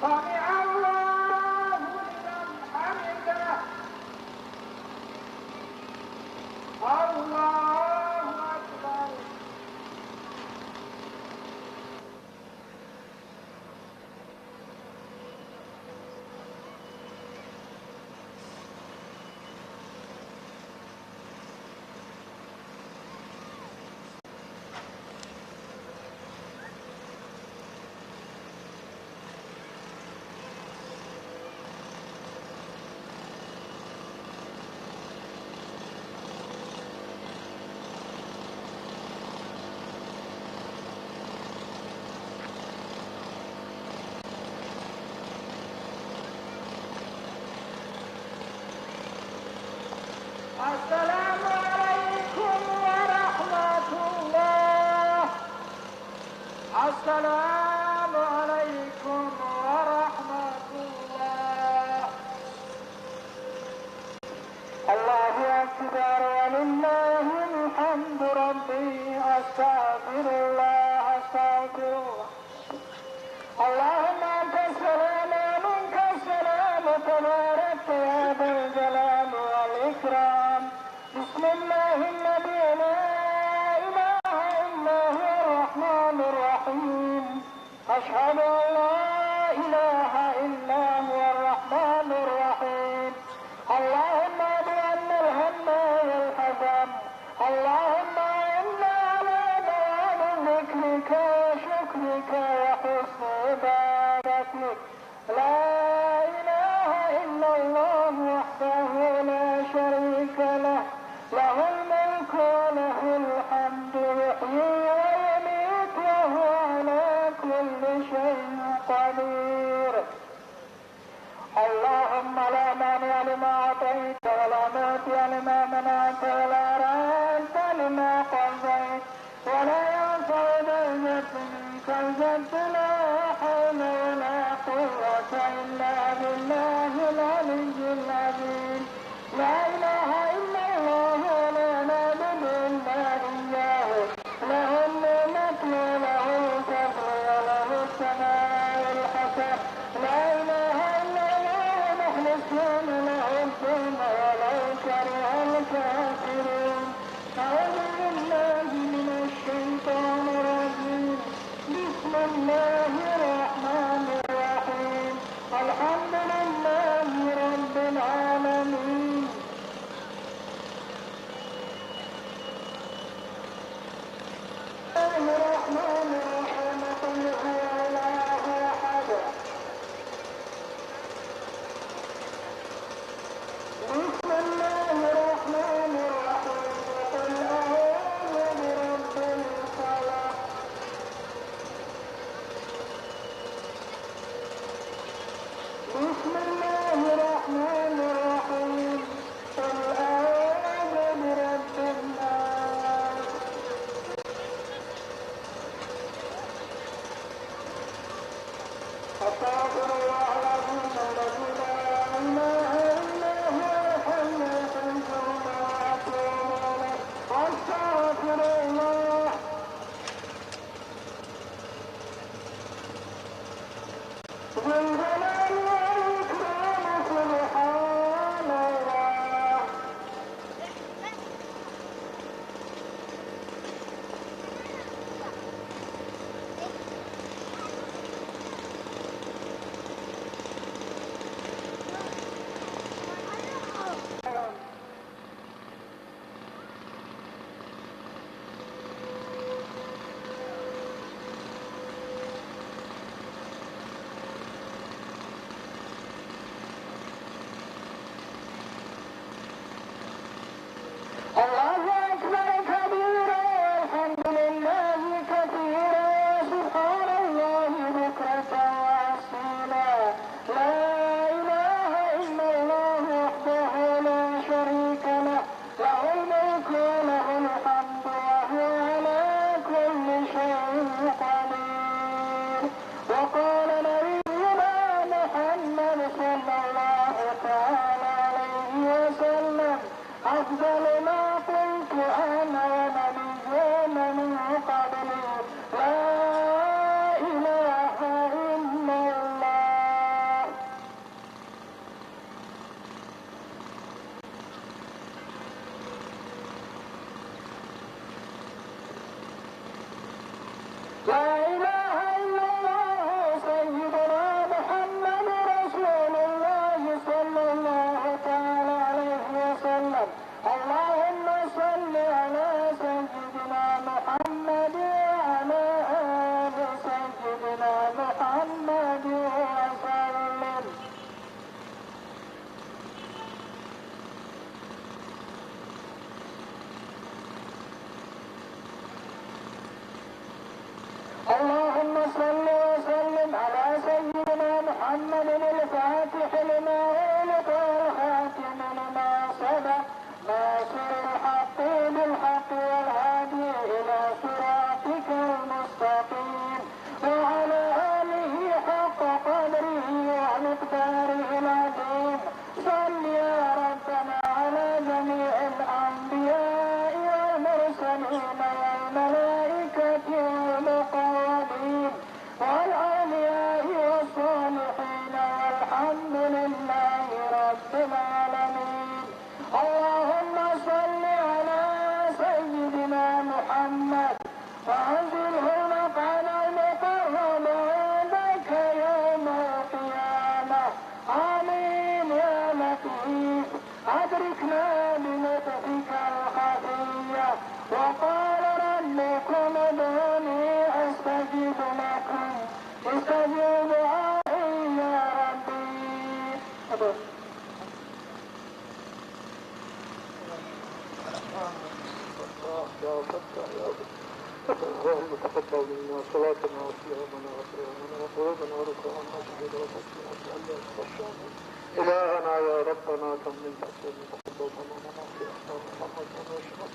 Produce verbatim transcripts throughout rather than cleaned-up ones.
سمع الله لمن حمده. الله أكبر. السلام عليكم ورحمة الله. السلام عليكم ورحمة الله. الله أكبر ولله الحمد ربي، أستغفر الله، أستغفر الله. اللهم أنت السلام ومنك السلام، تباركت يا ذا الجلال والإكرام. بسم الله الذي لا إله إلا هو الرحمن الرحيم. أشهد أن لا إله إلا هو الرحمن الرحيم. اللهم أذهب عنا الهم والحزن. اللهم أعنا على دوام ذكرك وشكرك وحسن عبادتك. لا إله إلا الله وحده لا شريك له، له الملك وله الحمد، يحيي ويميت وهو على كل شيء قدير. اللهم لا مانع لما أعطيت ولا معطي لما منعت ولا راد لما قضيت ولا ينفع ذا الجد منك الجد، لا حول ولا قوة إلا بالله العلي العظيم. لا إله إلا الله ولا نعبد إلا إياه، له النعمة وله الفضل وله الثناء الحسن. لا إله إلا الله مخلصين له الدين ولو كره الكافرون. أعوذ بالله من الشيطان الرجيم. بسم الله الرحمن الرحيم. الحمد لله رب العالمين. بسم الله الرحمن الرحيم. قل هو الله أحد. بسم الله الرحمن الرحيم. قل أعوذ برب الفلق. بسم الله الرحمن الرحيم. قل أعوذ برب الناس. أستغفر الله العظيم الذي لا إله إلا هو الحي القيوم وأتوب إليه. أستغفر الله. ذو الجلال والإكرام، سبحان الله. الله أكبر كبيرا والحمد لله كثيرا وسبحان الله بكرة وأصيلا. لا إله إلا الله وحده لا شريك له، له الملك وله الحمد وهو على كل شيء قدير. وقال نبينا محمد صلى الله تعالى عليه وسلم: أفضل ما قلت أنا ونبيون من قبل لا إله إلا الله سيدنا محمد رسول الله صلى الله تعالى عليه وسلم. اللهم صل على سيدنا محمد وعلى آل سيدنا محمد وسلم. اللهم صل وسلم على سيدنا محمد الفاتح لما أغلق والخاتم لما سبق ناصر الحق بالحق والهادي إلى صراطك المستقيم وعلى آله حق قدره ومقداره العظيم. صل يا ربنا على جميع الأنبياء والمرسلين والملائكة والمقربين والأولياء والصالحين والحمد لله رب العالمين. اللهم صل على سيدنا محمد وأنزله المقعد المقرب عندك يوم القيامة. آمين يا لطيف، أدركنا بلطفك الخفي. وقال ربكم ادعوني أستجب لكم، استجب دعائي يا ربي. اللهم تقبل منا صلاتنا وصيامنا وقيامنا وقعودنا وركوعنا وسجودنا وسجودنا وخشوعنا. إلهنا يا ربنا، تمم تسليم تقبل تمامنا في أحسن محمد وسلم.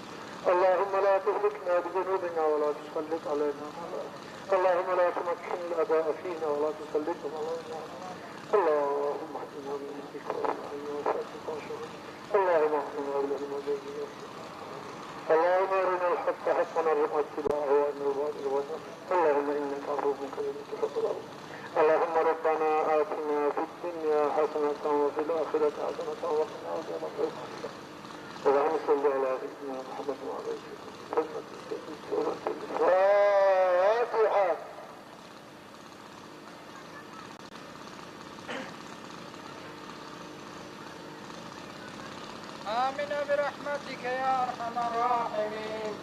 اللهم لا تهلكنا بذنوبنا ولا تسلط علينا من لا، اللهم لا تمكن الأعداء فينا ولا تسلطهم علينا. اللهم اهدنا من عندك وارفعنا وفاتك وانصرنا. اللهم اهدنا إلى المدينة. اللهم أرنا الحق حقا وارزقنا اتباعه وأرنا الباطل باطلا. اللهم إنك عفو كريم تحب العفو. اللهم ربنا آتنا في الدنيا حسنة وفي الآخرة حسنة وقنا عذاب النار. اللهم صل على سيدنا محمد وعلى آله وصحبه وسلم. الفاتحة. آمين برحمتك يا أرحم الراحمين.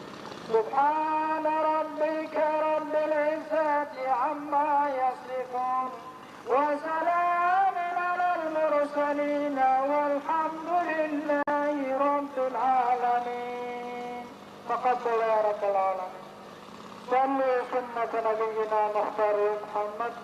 سبحان ربك رب العزة عما يصفون. وسلام على المرسلين والحمد لله رب العالمين. تقبل يا رب العالمين. صلوا سنة نبينا مختار محمد.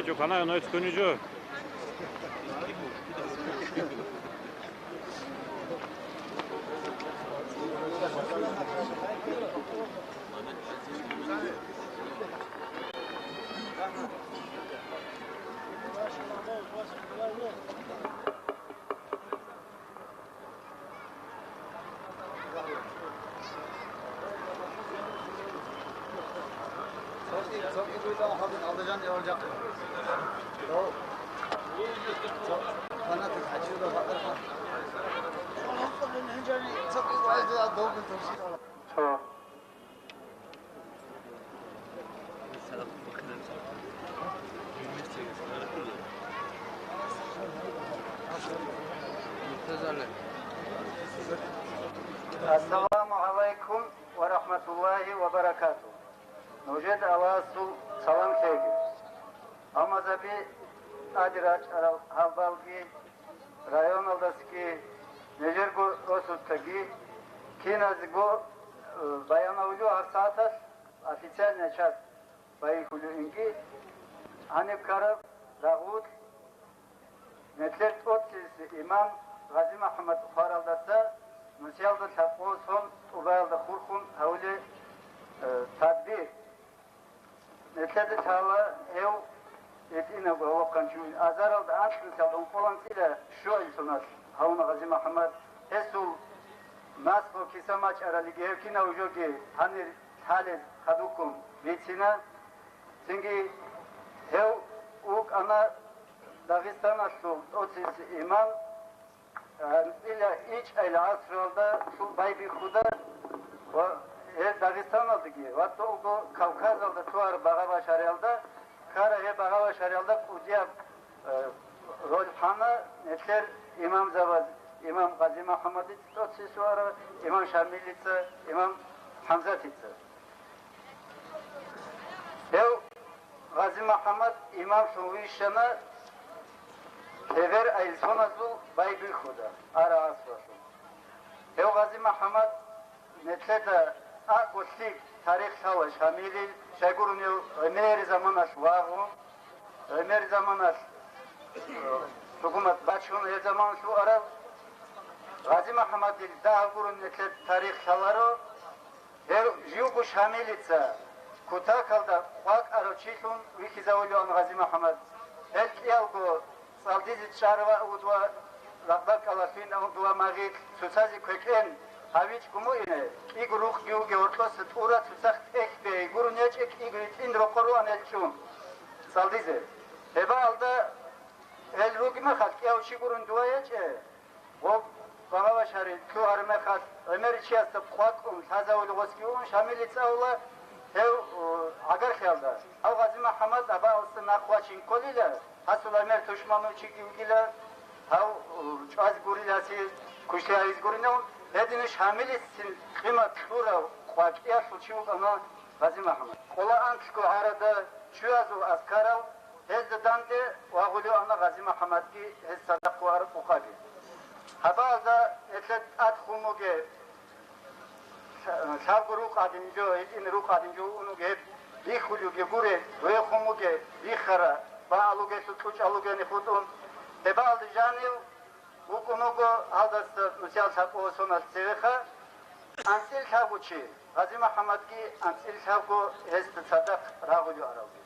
Чукана, но цкуни жо. Ассаламу гӀалайкум ва рахматуллагьи ва баракатугь. Нужеда Аллагьасул салам лъеги. Амма заби тӀаде рачӀарал гьалбалги, районалдасги, нижерго росулъаги, киназего, э, баянавулев гьаб сагӀаталъ официальная часть байихьулев инги, гьаниб ккараб рагъулъ, нилъер тӀоцебесеб имам Гъази МухӀаммад хваралдаса нусиялда лъабкъоялда сон тӀубаялда хурхун гьавулеб, э, тадбир. Нилъеда лъала гьев гьитӀинабго гьавухъанчи вугин. Азаралда анкьнусиялда ункъоялда щугӀил соналъ гьавуна Гъази МухӀаммад. Гьесул наслу киса мачӀаралги гьев кинав жоги гьанир лъалеб хадубккун бицина. Цинги гьев вукӀана Дагъистаналъул тӀоцебесеб имам, анцӀила ичӀайил гӀасруялда лъугьун байбихьуда ва гьел Дагъистаналдаги ва цо-, цо Кавказалда лъугьараб багъа-башариялда ккараб гьеб багъа-башариялда кӀудияб, э, роль хъана нилъер имамзабаз, имам Гъази МухӀаммадица тӀоцебесев арав, имам Шамилица, имам ХӀамзатица. Гьев Гъази МухӀаммад имамлъун вищана Лъеберайил соназул байбихьуда, арагӀасулъун. Гьев Гъази МухӀаммад нилъеда акӀго лъикӀ тарих лъала Шамилил, щайгурунев ГӀемер заманалъ вагъун, ГӀемер заманалъ, э, хӀукумат бачун гьеб заманалъ вуарав. Гъази МухӀаммадил дагьаб гурун нилъер тарих лъаларо. Гьев живго Шамилица кутакалда къвакӀарав чилъун вихьизавулеван Гъази МухӀаммад. Гьел кӀиялго цӀалдизе чӀарав ва рагъда кӀалалъуйин авун дова магъилъ цоцазе квекӀен гьавичӀго муине, кӀиго рукъги вугев гьоркьоса тӀура цоцахъ тӀехь бегьи гурун ячӀе, кӀиго гьитӀин рокъор руан гьел чӀун цӀалдизе. Гьебаалда гьел ругеб мехалъ кӀияв чи гурун дова ячӀе. Гъоб багъа-башари лъугьараб мехалъ, гӀемер чиясда къвакӀун лъазавулев гъосги вугун Шамилица авула гьев, о, гӀагарлъиялда. Гьав Гъази МухӀаммад абаалса нахъ вачин кколила, гьасул гӀемер тушманав чиги вугила, гьав, о, чӀвазе гурила гьасие, кушлъи гьабизе гуринав, гьединищ Шамилицин къимат лъурав къвакӀиялъул чи вукӀана Гъази МухӀаммад. Къола анлъго гӀарада чуязул аскарал гьезда данде вагъулев ана Гъази МухӀаммадги гьез цадахъ вуараб къукъаби. Гьабаалда гьелъа тӀад хун бугеб, лъабго рукъ гьадин жо, гьитӀин рукъ гьадин жо вугун вугеб, бихьулевги гуре, гьев хун бугеб, бихара, баалугелъул кьучӀалугени хутӀун. Гьебаалда жанив вукӀун вуго гьалдаса нусиялда лъабкъоялда соналъ цевеха анцӀила лъабго чи, Гъази МухӀаммадги анцӀила лъабго гьесда цадахъ рагъулев аралги.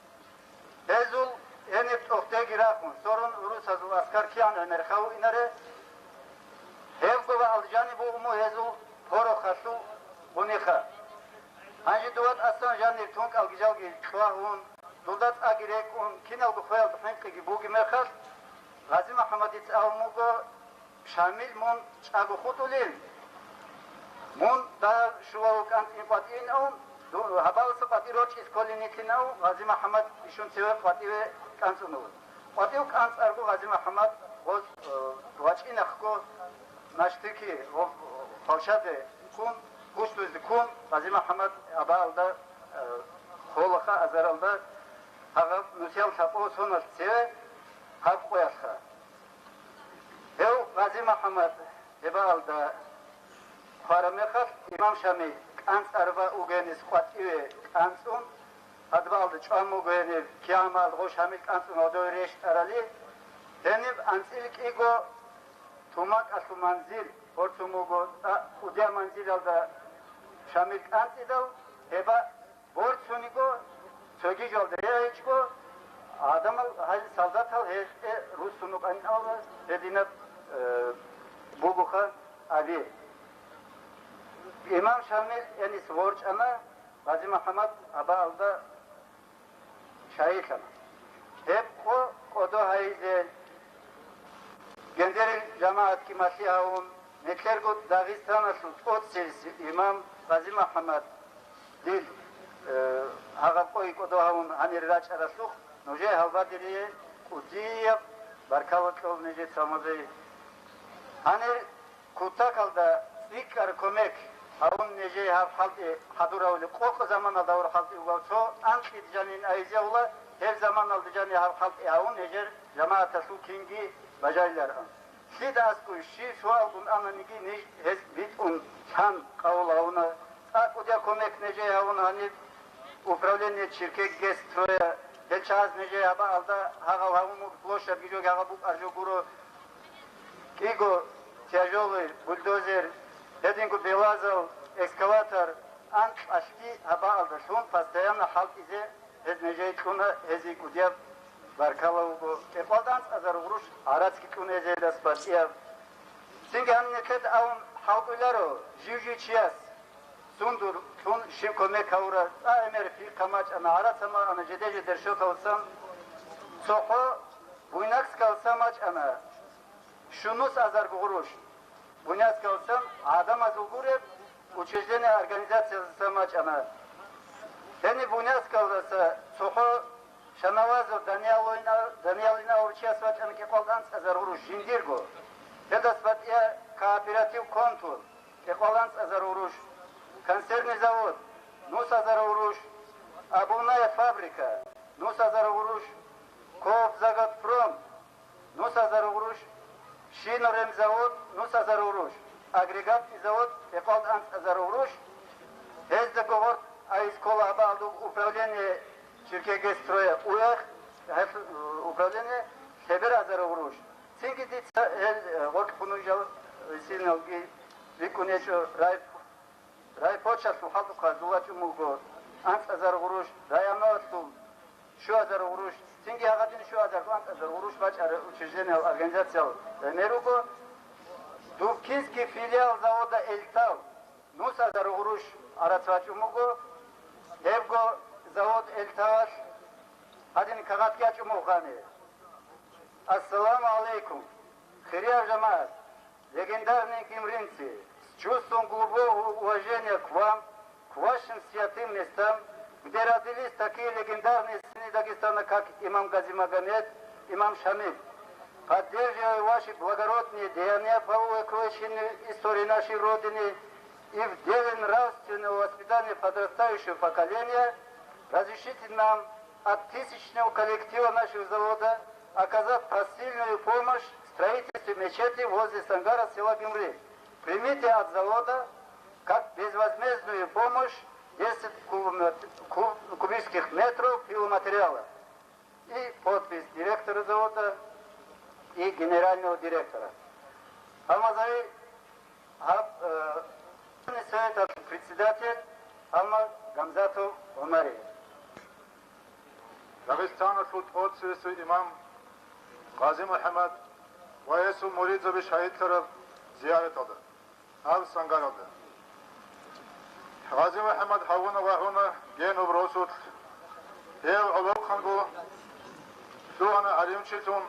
Гьезул гьениб тӀохдеги рахун, сорун урусазул аскар кигӀан гӀемер хаву инаре, гьебго ва алжани бугъуму гьезул порохалъул гъунеха. Гьанже дова тӀасан жанир тункӀалги жалги кьвагьун, дулда цӀаги рекӀун, киналго хвеялда хӀинкъиги бугеб мехалъ, Гъази МухӀаммадица абун буго, Шамил мун чӀаго хутӀулин. Мун дагьа щулав кӀантӀин къватӀивин авун, ду-, гьабаласа къватӀив рочӀизе кколин йикин авун, Гъази МухӀаммад ишун цеве къватӀиве кӀанцӀун авун. КъватӀив кӀанцӀарго Гъази МухӀаммад гъоз, э, вачӀинахъго наштики, гъо-, хвалчаде ккун, гьуштузе ккун, Гъази МухӀаммад абаалда, э, холаха азаралда, гьагъаб нусиял лъабкъо соналъ цеве гьаб къоялъха. Гьев Гъази МухӀаммад гьебаалда хвараб мехалъ, имам Шамил кӀанцӀараб угенис къватӀиве кӀанцӀун, Гьадбалда чӀван буго гьениб, кигӀан мал гъош гьамил кӀанцӀун гьодове рещтӀарали, гьениб анцӀил кӀиго тумакӀалъу манзил борцун буго, а, кӀудияб манзилалда шамил кӀанцӀидал, гьеба борцуниго, цоги жалда гьечӀго, гӀадамал, гьай солдатал гьезде руссун вукӀанин абураб гьединаб, э, бугоха аби. Имам Шамил гьенис ворчӀана, Гъази МухӀаммад абаалда шагьидлъана. Гьеб къо кӀодо гьайизе, гьениб жамагӀатги малъи гьавун, нилъерго Дагъистаналъул тӀоцебесеб имам Гъази МухӀаммад дил, э, гьагъаб къойги кӀодо гьавун гьанир рачӀаралъухъ, нужее гьалбадерие кӀудияб баркала кьол нижеца, Рамазан. Гьанир Кутакалда цӀикӀкӀар кумек гьавун нижее гьаб хӀалтӀи хӀадуравли, къокъ заманалда гьаб хӀалтӀи вугев цо анкьида жанин айзе гьула, гьеб заманалда жаниб гьаб хӀалтӀи гьавун нижер жамагӀаталъул кинги бажарилароан. Лъида аскӀов щив суалгун ананиги, ниж гьез битӀун лъан къабул гьавуна. ЦӀакъ кӀудияб кумек нижее гьавун гьаниб управление Черкегесстроя, гьел чагӀаз нижее гьабаалда гьагъав гьавун буго площадь, гижоги гьагъаб букӀаржо гуро. КӀиго тяжелый бульдозер, гьединго белазал, экскаватор, анкьалъги гьабаалда лъун, постоянно хӀалтӀизе гьез нижее кьуна, гьезие кӀудияб баркала вуго. КӀикъоялда анцӀазару гъурущ гӀарацги кьун гьезие дас батӀияб. Цинги гьаниб нилъеда абун хӀалкӀоларо жив-жив чияс, сундулъ щиб кумек гьавураб, цӀа-гӀемер пихъа мачӀана, гӀарац мачӀана, жиде-жидер щоталдасан, цохӀо Буйнакскалдаса мачӀана, щунус азарго гъурущ. Буйнакскалдасан гӀадамазул гуреб учреждение, организациялдаса мачӀана. Гьениб Буйнакскалдаса цохӀо Шанавазов Даниялин-, Даниялин абурав чияс вачӀана кӀикъоялда анцӀазару гъурущ жиндирго. Гьелдас батӀияб кооператив «Контур», кӀикъоялда анцӀазару гъурущ, консервный завод, нус азару гъурущ, обувная фабрика, нус азару гъурущ, Коопзаготпром, нус азару гъурущ, шиноремзавод, нус азару гъурущ, агрегатный завод, кӀикъоялда анцӀазару гъурущ, гьездаго гъоркь айс ккола гьабаалда управление Черкегесстроя, уяхъ, гьелъ управление лъебер азару гъурущ. Цинги дица гьел, э, гъоркь хунуял гьесиналги рикӀкӀун гьечӀо, рай-, райпочталъул хӀалтӀухъа вачӀун вуго анцӀазару гъурущ, районалъул щуазару гъурущ, цинги гьагъадин щуазарго анцӀазару гъурущ бачӀараб учреждениял, организациял гӀемер руго. Дубкинский филиал завода «Эльтал» нус азару гъурущ гӀарац вачӀун вуго, гьебго завод «Эльталалъ» гьадин кагъатги ячӀун вуго гьаниб. Ассаламу гӀалайкум, хириял жамагӀат! Легендарные гимринцы, с чувством глубокого уважения к вам, к вашим святым местам, где родились такие легендарные сыны Дагестана, как имам Газимагомед, имам Шамиль. Поддерживая ваши благородные деяния по увековечению истории нашей Родины и в деле нравственного воспитания подрастающего поколения, разрешите нам от тысячного коллектива нашего завода оказать посильную помощь в строительстве мечети возле Сангара села Гимри. Примите от завода как безвозмездную помощь десять кубометр-, куб-, кубических метров пиломатериала. И подпись директора завода и генерального директора. Гьалмагъзай гьаб, э, советалъул председатель гьалмагъ Гамзатов ГӀумарие. Дагъистаналъул тӀоцевесев имам Гъази МухӀаммад ва гьесул муридзаби шагьидлъараб зияраталда, гьаб Сангаралда. Гъази МухӀаммад гьавуна ва гьуна генуб росулъ. Гьев гӀолохъанго лъугьана гӀалимчилъун,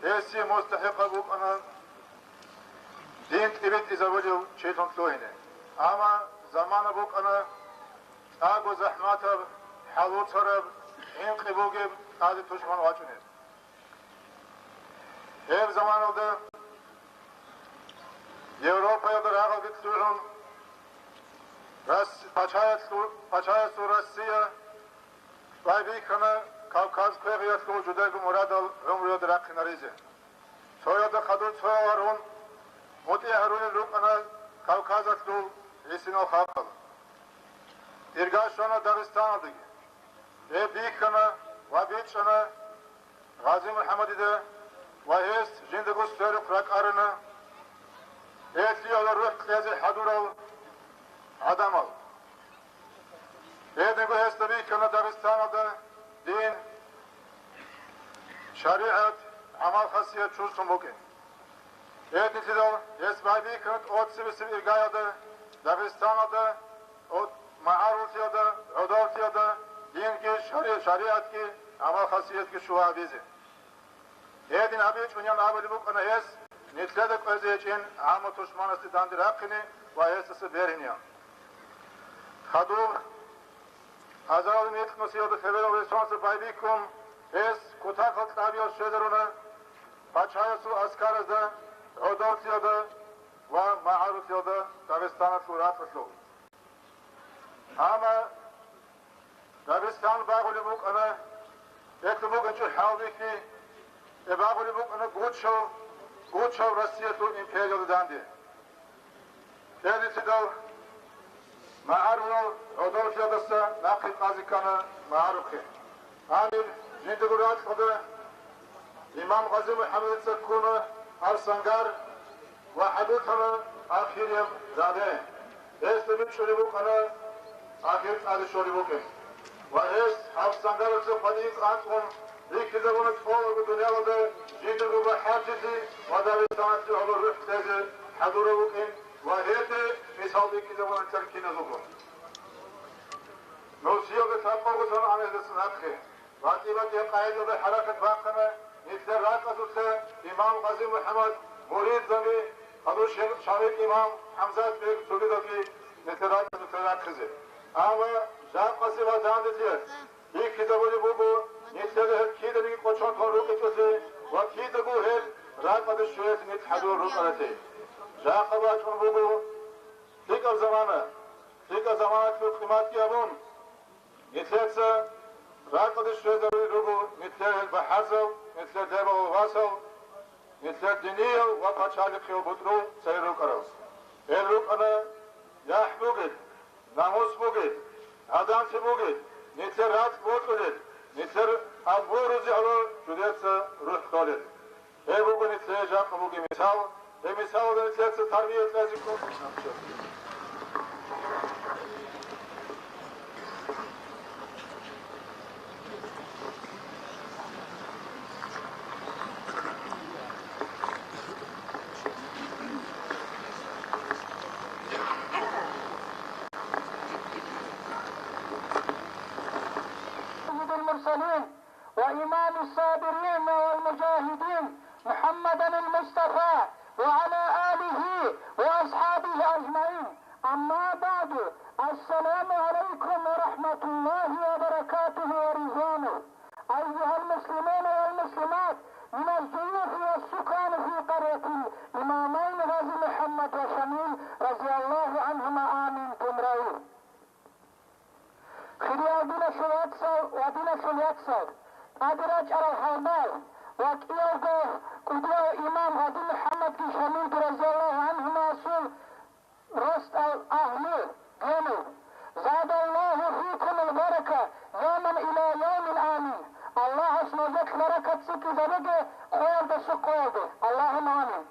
гьесие мустахӀикъаб букӀана дин тӀибитӀизабулев чилъун лъугьине. Амма замана букӀана цӀакъго захӀматаб, хӀалуцараб, гӀинкъи бугеб тӀаде тушман вачӀунеб. Гьеб заманалда Европаялда рагъалги лъугӀун, Рас-, пачаялъу-, пачаясул Россия байбихьана Кавказ квегъиялъул жидерго мурадал гӀумруялда рахъинаризе. Цоялда хадур цоял гьарун, мутӀигӀ гьарулел рукӀана Кавказалъул гӀисинал халкъал. Ирга щвана Дагъистаналдаги. Гьеб бихьана ва бичӀчӀана Гъази МухӀаммадида ва гьес жиндаго сверухъ ракӀарана гьелъие рухӀ кьезе хӀадурал гӀадамал. Гьединго гьесда бихьана Дагъистаналда дин, шаригӀат, гӀамал-хасият чурсун букӀин. Гьединлъидал гьес байбихьана тӀоцебесеб иргаялда Дагъистаналда, о, магӀаруллъиялда, гӀодовлъиялда динги шари-, шаригӀатги гӀамал-хасиятги щула гьабизе. Гьедин гьабичӀунин абулеб букӀана гьес, нилъеда кӀвезе гьечӀин гӀамму тушманасде данде рахъине ва гьесдаса бергьинеян. Хадуб, азарал микьнусиялда лъеберал ресурсал байбихьун, гьес кутакалъ кьабиял щвезаруна пачаясул аскаразда, гӀодовлъиялда ва магӀаруллъиялда Дагъистаналъул ракьалъул. Амма Дагъистан багъулеб букӀана, гьелъул букӀинчӀо хӀалбихьи, гьеб багъулеб букӀана гучав, гучав Россиялъул империялда данде. Гьелицидал магӀарулал гӀодовлъиялдаса нахъе къазе ккана магӀарухъе. Гьаниб жиндаго ракьалда имам Гъази МухӀаммадица ккуна гьаб сангар ва хӀадурлъана ахирияб рагӀде. Гьесда бичӀчӀулеб букӀана ахир тӀаде щолеб букӀин. Ва гьес гьаб сангаралъе хъвадин анцӀгун рихьизабуна цӀоларго дуниялалда жиндаго бахӀарчилъи ва Дагъистаналъе гӀоло рухӀ кьезе хӀадурав вукӀин ва гьелде мисал бихьизабуна нилъер киназулго. Нусиялда лъабкъого сон гӀанасдасан нахъе. БатӀи-батӀияб къагӀидалда хӀаракат бахъана нилъер ракьазулъа имам Гъази МухӀаммад, муридзаби, гьадур шагьид имам ХӀамзат бек цогидалги нилъер ракьазулъа рахъизе. Амма жакъасеб ва данделъиялъ бихьизабулеб буго нилъеда гьеб киданиги кӀочон тун рукӀинчӀолъи ва кидаго гьеб ракьалде щвеялъе нилъ хӀадурал рукӀаралъе. Жакъа бачӀун буго лъикӀаб замана, лъикӀаб заманалъул къиматги гьабун, нилъеца ракьалде щвезарулел руго нилъер гьел бахӀарзал, нилъер лебал ва васал, нилъер диниял ва пачалихъиял бутӀрул цере рукӀарал. Гьел рукӀана яхӀ бугел, намус бугел, гӀадамлъи бугел, нилъер ракь бокьулел, нилъер абурузе гӀоло жудеца рухӀ кьолел. Гьеб буго нилъее жакъа бугеб мисал. Гьеб мисалалда нилъеца тарбия кьезе ккола. سيد المرسلين وإمام الصابرين والمجاهدين محمدا المصطفى وعلى آله وأصحابه أجمعين. أما بعد، السلام عليكم ورحمة الله وبركاته ورضوانه. أيها المسلمون والمسلمات من الجيوش والسكان في قرية الإمامين غازي محمد وشميل رضي الله عنهما آمين جميعا. Хириял диналъул вацал ва диналъул яцал, тӀаде рачӀарал гьалмагъ ва кӀиявго кӀудияв имам Гъази МухӀаммадги Шамилги разияллагьу гӀанхумаасул росдал агьлу, гьенив. Задаллагьу фикумул барака, яман иля ямин, амин. Аллагьас нужехъ баракат цӀикӀкӀизабеги къоялдаса къоялде. Аллагьумма амин.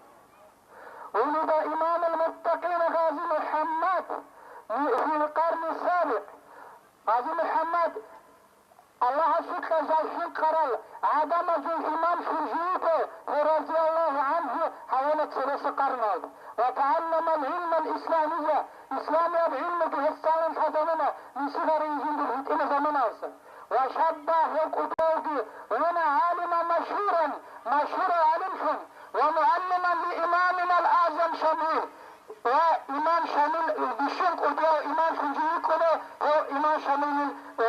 ولد إمام المتقين غازي محمد في القرن السابع. Гъази МухӀаммад, Аллагьасукьа жал хӀинкъарал гӀадамазул имамлъун жиги, гьев разияллагьу гӀанхӀу гьавана цересеб къарналда. وتعلم العلم الإسلامي, исламияб гӀилмуги гьес цӀалун лъазабуна, мисихъари жиндир гьитӀина заманаялдаса. وشب, гьев кӀудиявги вуна عالما مشهورا, машгьурав гӀалимлъун, ومعلما لإمامنا الأعظم شميل, ва имам Шамил, бищун кӀудияв имамлъун жив вукӀуна, гьев имам Шамилил, э,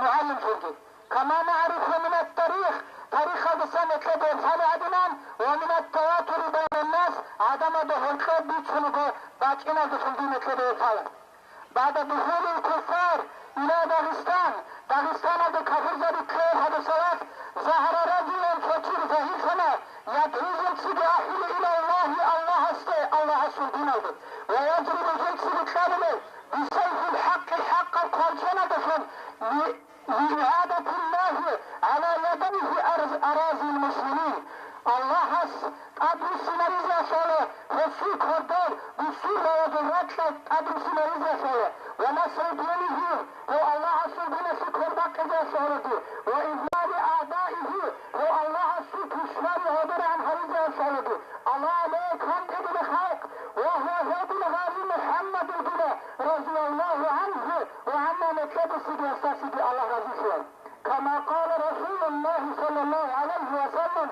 мугӀалимлъунги. كما نعرف من التاريخ, тарихалдасан нилъеда лъала гьадинан, ومن التواتر بين الناس, гӀадамазда гьоркьоб бицун буго, бачӀиналдалъунги нилъеда лъала. بعد دخول الكفار إلى داغستان, Дагъистаналде кафирзаби ккеялъ гьадисалъ, ظهر رجل, цо чи загьирлъана, يدعو, жинцаги ахӀулев, إلى الله, Аллагьасде, Аллагьасул диналде, ويضرب, жинцаги кьабулев, بسيف الحق, хӀакъаб хъвалченалдалъун, لي-, ليعاد гьабизеясале, ва насру динигьи, гьев Аллагьасул диналъе квербакъизеясалаги, ва излали агӀдаигьи, гьев Аллагьасул тушбаби гьодорегӀан гьавизеясалаги, Аллагь гьев кантӀе дила халкъ, ва гьев гьедин гъари МухӀаммадул дила, разияллагьу гӀангьу ва гӀамма меккедасиги гьасдасиги Аллагь разилъула. Кама къала Расулуллагьи саллаллагьу гӀалайгьи ва саллам,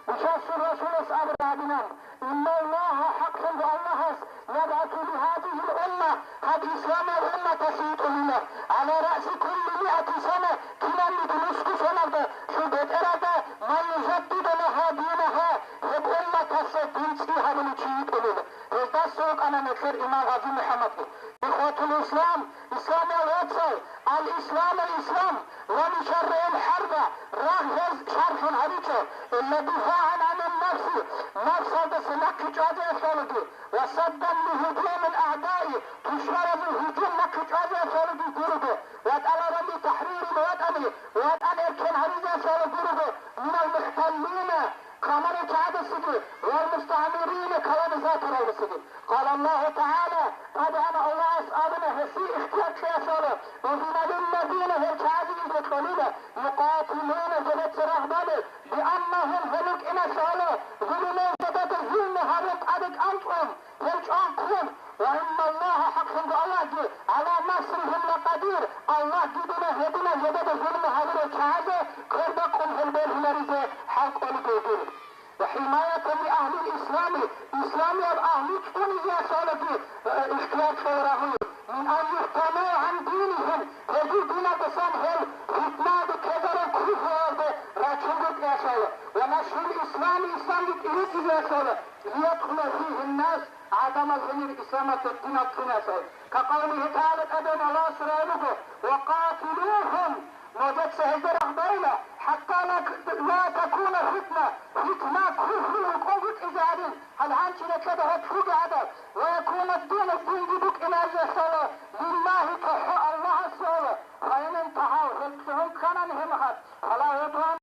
Нижесул Расулас абураб гьадинан: «Инналлагьа, хӀакълъун Аллагьас, ябгӀасу лигьазигьил умма, гьаб исламал умматалъе йитӀулила, гӀала раъси кулли миати сана, кинабниги нусго соналда, цо бетӀералда, ман южаддиду лагьа динагьа, гьеб умматалъе дин цӀи гьабулев чи йитӀулила». Гьездаса вукӀана нилъер имам Гъази МухӀаммадги. Ихватул Ислам, исламиял вацал, ал-Исламул Ислам, ва мишаррил хӀарба, рагъ гьез шархӀун гьабичӀо, илла дифагӀан гӀанин нафси, нафсалдаса нахъе чӀвазеялъалаги, ва саддан лигьудумил агӀдаи, тушбаразул гьужум нахъе чӀвазеялъалаги гурого, ва тӀалабан литахӀририл ватӀани, ватӀан эркен гьабизеялъала гурого, минал мухталлина, Камарал чагӀазасаги ва мустагӀмирина колонизаторалдасаги. Къала Аллагьу ТагӀала, ТӀадегӀанав Аллагьас абуна гьесие ихтияр кьеялъе: «Узина лилладина», гьел чагӀазе изну кьолила, «юкъатилуна», жидеца рагъ бани, «бианнагьум», гьел рукӀиналъе, «зулиму», жидеда зулму гьабун тӀаде кӀанцӀун. Гьел чӀван ккун, ва инналлагьа, хӀакълъунго Аллагьги, гӀала насригьим лакъадир, Аллагьги дина гьедина жидеда зулму гьабурал чагӀазе квербакъун гьел бергьуларизе хӀал кӀолеб бугин. Ва хӀимаятан ли агьлил ислами, исламияб агьлу цӀунизеялъалаги, э, ихтияр кьола рагъуй, мин ан юфтану гӀан динигьим, гьезул диналдасан гьел фитнаялде ккезарун куфруялде рачун рукӀиялъала, ва нашрил ислами, исламги тӀибитӀизеялъала, лиядхула фигьин нас, гӀадамал гьенир исламалъе динал киназал. Какъавлигьи тагӀала, ТӀадегӀан Аллагьас рагӀи буго: «Ва къатилугьум», нужеца гьезда рагъ байла, «хӀатта ла, ла такуна фитна», фитна, куфру, рукъун букӀизе гьарин, гьал гьанчи рекеда гьеб лъугӀадаб, «ва якуна дину», динги букӀиназе лъала, «лиллагьи», тохӀо Аллагьасе, «фаин интагьав», гьел лъугӀун кканани гьеб мехалъ, «фала гӀудван».